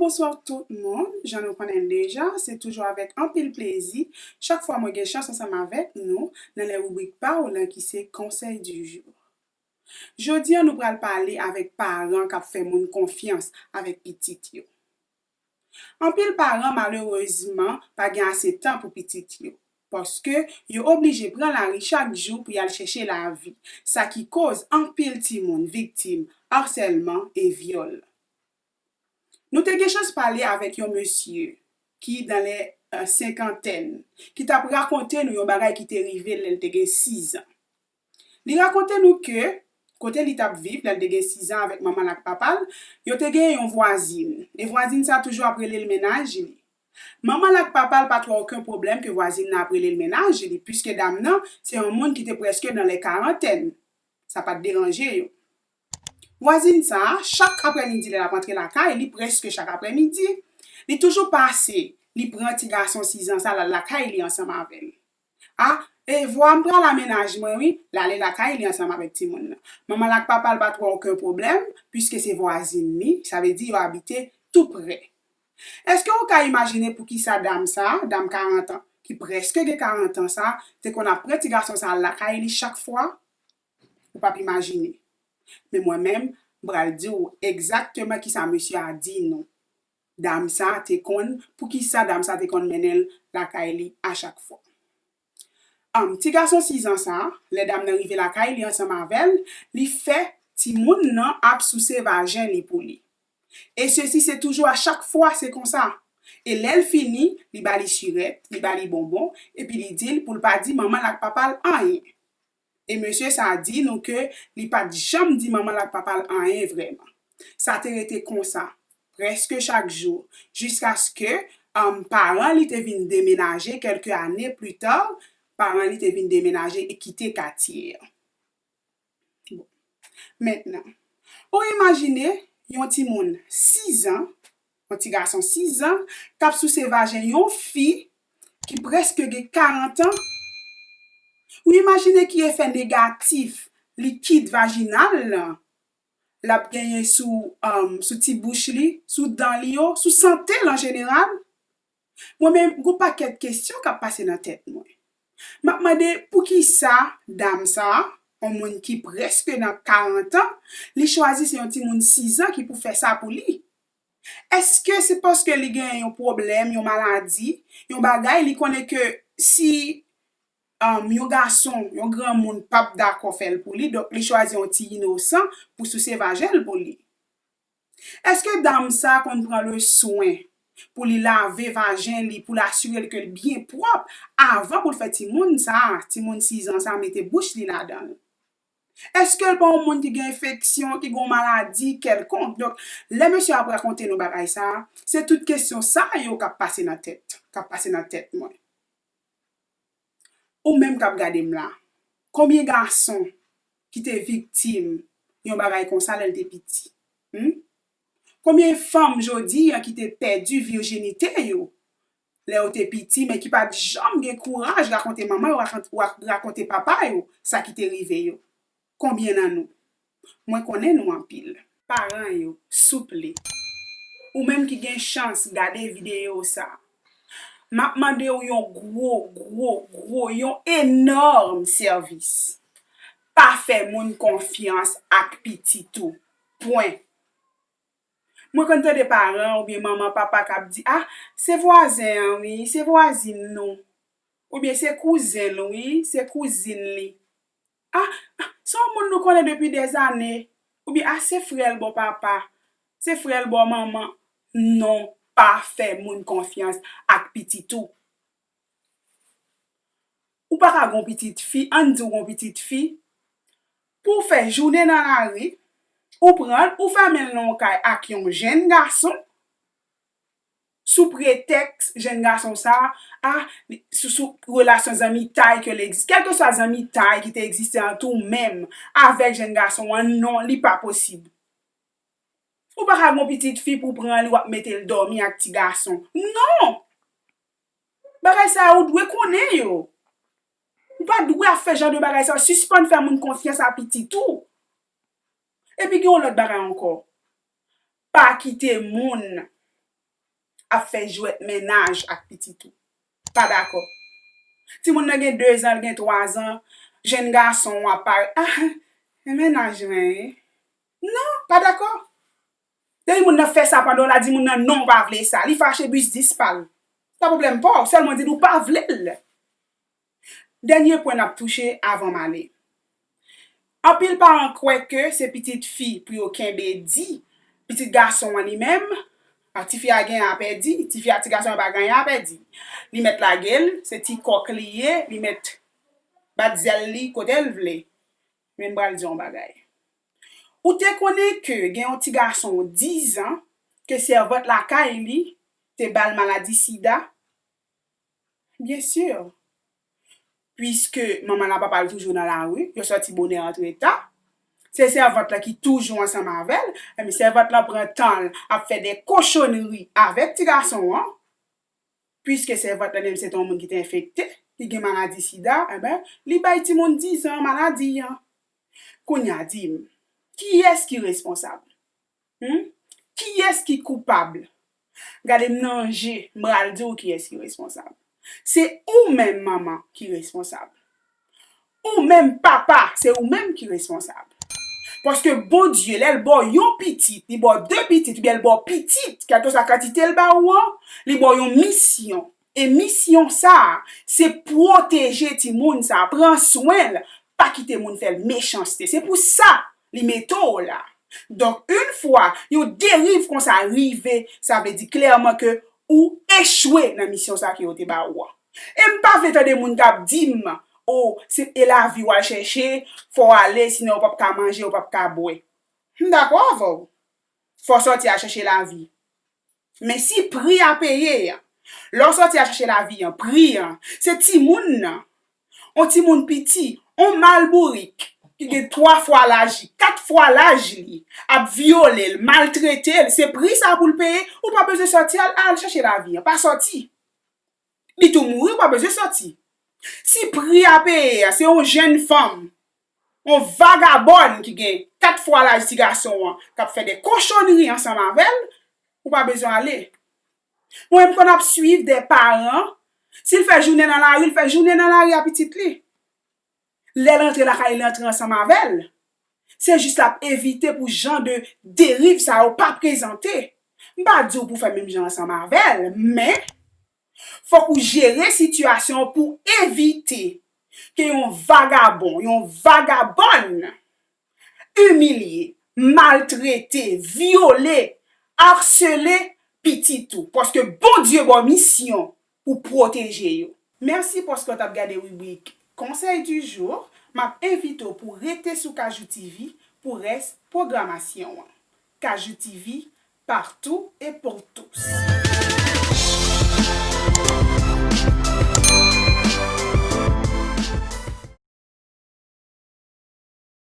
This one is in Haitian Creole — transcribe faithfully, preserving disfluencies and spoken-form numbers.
Bonswa tout moun, jan nou konnen l deja, se toujou avèk anpil plezi chak fwa mwen gen chans ansanm avèk nou nan le ribrik pa w lan ki se Conseil du jour. Jodi a nou pral pale avèk paran k ap fè moun konfyans avèk pitit yo. Anpil paran malerezman pa gen ase tan pou pitit yo, paske yo oblije pran lari chak jou pou y al chèche lavi, sa ki koz anpil timoun viktim asèlman e vyòl. Nou te gen chans pale avèk yon mesye ki dans les senkantèn, ki t ap rakonte nou yon bagay ki te rive l lè l te gen sizan. Li rakonte nou ke kote li t ap viv lè l te gen sizan avèk manman l ak papa l, yo te gen yon vwazin, e vwazin sa toujou ap rele l mennaj li. Manman l ak papa l pa t wè okenn pwoblèm ke vwazin nan ap rele l mennaj li, piske dam nan se yon moun ki te prèske dans les karantèn. Sa pa t deranje yo. Vwazin sa a, chak aprèmidi lè l ap antre lakay li, prèske chak aprèmidi, li toujou pase, li pran ti gason sizan sa, l al lakay li ansanm avè l. A, e vwa m pral a mennaj mwen wi, l ale lakay li ansanm avèk timoun nan. Manman l ak papa l pa t wè okenn pwoblèm, piske se vwazin li, sa vle di yo abite tou prè. Èske w ka imajine poukisa dam sa a, dam karant an, ki prèske gen karant an sa a, te konn ap pran ti gason sa a al lakay li chak fwa? Ou p ap imajine. Men mwen menm, m pral di w egzakteman kisa mesye a di nou. Dam sa a te konn, poukisa dam sa a te konn mennen l lakay li a chak fwa. Anm, ti gason sizan sa a, lè dam nan rive lakay li ansanm avè l, li fè timoun nan ap souse vajen li pou li. E sesi se toujou a chak fwa se konsa. E lè l fini, li ba li sirèt, li ba li bonbon, epi li di l pou l pa di manman l ak papa l anyen. E mesye sa a di nou ke li pa t janm di manman l ak papa l anyen vrèman. Sa te rete konsa, prèske chak jou, jiskaske, anm, paran li te vin demenaje kèlke ane pli ta, paran li te vin demenaje e kite katye a. Bon. Mentnan, ou imajine yon timoun sizan, yon ti gason sizan, k ap souse vajen yon fi ki prèske gen karant an? Ou imajine ki efè negatif likid vajinal lan l ap genyen sou, um, sou ti bouch li, sou dan li yo, sou sante l an jeneral? Mwen menm, gon pakèt kesyon k ap pase nan tèt mwen. M ap mande poukisa dam sa a, yon moun ki prèske nan karant an, li chwazi se yon timoun sizan ki pou fè sa pou li? Èske se paske li gen yon pwoblèm, yon maladi, yon bagay, li konnen ke si, um, yon gason, yon granmoun p ap dakò fè l pou li, donk li chwazi yon ti inosan pou souse vajen l pou li? Èske dam sa konn pran le swen pou li lave vajen li, pou l asire l ke l byen pwòp avan pou l fè timoun sa, timoun sizan sa mete bouch li ladan l? Èske l pa yon moun ki gen enfeksyon, ki gen yon maladi kèlkonk? Donk, lè mesye ap rakonte nou bagay sa, se tout kesyon sa yo k ap pase nan tèt, k ap pase nan tèt mwen. Ou menm k ap gade m la, konbyen gason ki te viktim yon bagay konsa lè l te piti? Hmm? Konbyen fanm jodi a ki te pèdi vijinite yo lè yo te piti, men ki pa t janm gen kouraj rakonte manman yo, rakonte, rakonte papa yo sa ki te rive yo? Konbyen nan nou? Mwen konnen nou anpil. Paran yo, souple, ou menm ki gen chans gade videyo sa, m ap mande w yon gwo, gwo, gwo, yon enòm sèvis. Pa fè moun konfyans ak pitit ou. Pwen. Mwen konn tande paran oubyen manman, papa k ap di, "Ah, se vwazen an wi, se vwazin nou." Oubyen, "Se kouzen l wi, se kouzin li." "Ah, ah, se yon moun nou konnen depi dèzane." Oubyen, "Ah, se frè l bò papa, se frè l bò manman." Non, pa fè moun konfyans ak pitit ou. Ou pa ka gon pitit fi, ann di w gon pitit fi, pou w fè jounen nan lari, ou pran l, ou fèmen l nan yon kay ak yon jèn gason, sou pretèks jèn gason sa a, a, sou, sou relasyon zanmitay ke l egziste, kèlkeswa zanmitay ki te egziste ant ou menm avèk jèn gason an, non, li pa posib. Ou pa ka gon pitit fi pou w pran li, w ap mete l dòmi ak ti gason. Non! Bagay sa yo, ou dwe konnen yo. Ou pa dwe ap fè jan de bagay sa yo. Sispann fè moun konfyans a pitit ou. Epi gen yon lòt bagay ankò. Pa kite moun ap fè jwèt mennaj ak pitit ou. Pa dakò. Timoun nan gen dezan, l gen twazan, jenn gason w ap parèt, ah, men mennaj mwen wi. Non, pa dakò. Depi moun nan fè sa pandan w la di moun nan non, w pa vle sa, li fache, bis dis pa l. Sa pwoblèm pa w, sèlman di l ou pa vle l. Dènye pwen n ap touche avan m ale. Anpil paran kwè ke se pitit fi pou yo kenbe di, pitit gason an li menm, a, tifi a gen a pèdi, tifi a, ti gason an pa gen anyen a pèdi. Li mèt lage l, se ti kòk li ye, li mèt bat zèl li kote l vle. Men m pral di w yon bagay. Ou te konnen ke gen yon ti gason dizan ke sèvant lakay li te ba l maladi sida? Byen si. Piske manman l ak papa l toujou nan lari, yo sòti bonè antre ta. Se sèvant lan ki toujou ansanm avè l, ebyen sèvant lan pran tan l ap fè de kochonri avèk ti gason an. Piske sèvant lan menm se te yon moun ki te enfekte, ki gen maladi sida, ebyen, li bay timoun dizan maladi an. Kounye a di m, kiyès ki responsab? Hmm? Kiyès ki koupab? Gade m nan je, m pral di w kiyès ki responsab. Se ou menm manman ki responsab. Ou menm papa, se ou menm ki responsab. Paske Bondye, lè l ba w yon pitit, li ba w de pitit, oubyen l ba w pitit, kèlkeswa kantite l ba ou an, li ba w yon misyon. E misyon sa a, se pwoteje timoun sa a, pran swen l, pa kite moun fè l mechanste. Se pou sa li mete w la. Donk, yon fwa yon deriv konsa rive, sa vle di klèman ke ou echwe nan misyon sa ke yo te ba ou an. E m pa vle tande moun k ap di m, o, se e lavi w al chèche, fò w ale, sinon w p ap ka manje, w p ap ka bwè. M dakò avè w. Fò w sòti al chèche lavi. Men si pri a peye an, lè w sòti al chèche lavi an, pri an, se timoun nan. On timoun piti, on mal bourik, ki gen twa fwa laj li, kat fwa laj li, ap vyole l, maltrete l, se pri sa pou l peye, ou pa bezwen sòti al, al chèche lavi an, pa sòti. Li tou mouri, ou pa bezwen sòti. Si pri a peye a, se on jenn fanm, on vagabòn ki gen kat fwa laj ti gason an, k ap fè de kochonri ansanm avè l, ou pa bezwen ale. Mwen, m konn ap swiv de paran, si l fè jounen nan lari, l fè jounen nan lari a pitit li. Lè l antre lakay li, l antre ansanm avè l. Se jis l ap evite pou jan de deriv sa yo pa prezante. M pa di w pou fè menm jan ansanm avè l, men fòk ou jere sitiyasyon an pou evite ke yon vagabon, yon vagabòn imilye, maltrete, vyole, arsele pitit ou, paske Bondye ba w misyon pou pwoteje yo. Mèsi paske w t ap gade ribrik Conseil du jour. M ap envite w pou rete sou Kajou T V pou rès pwogramasyon an. Kajou T V, partout et pour tous.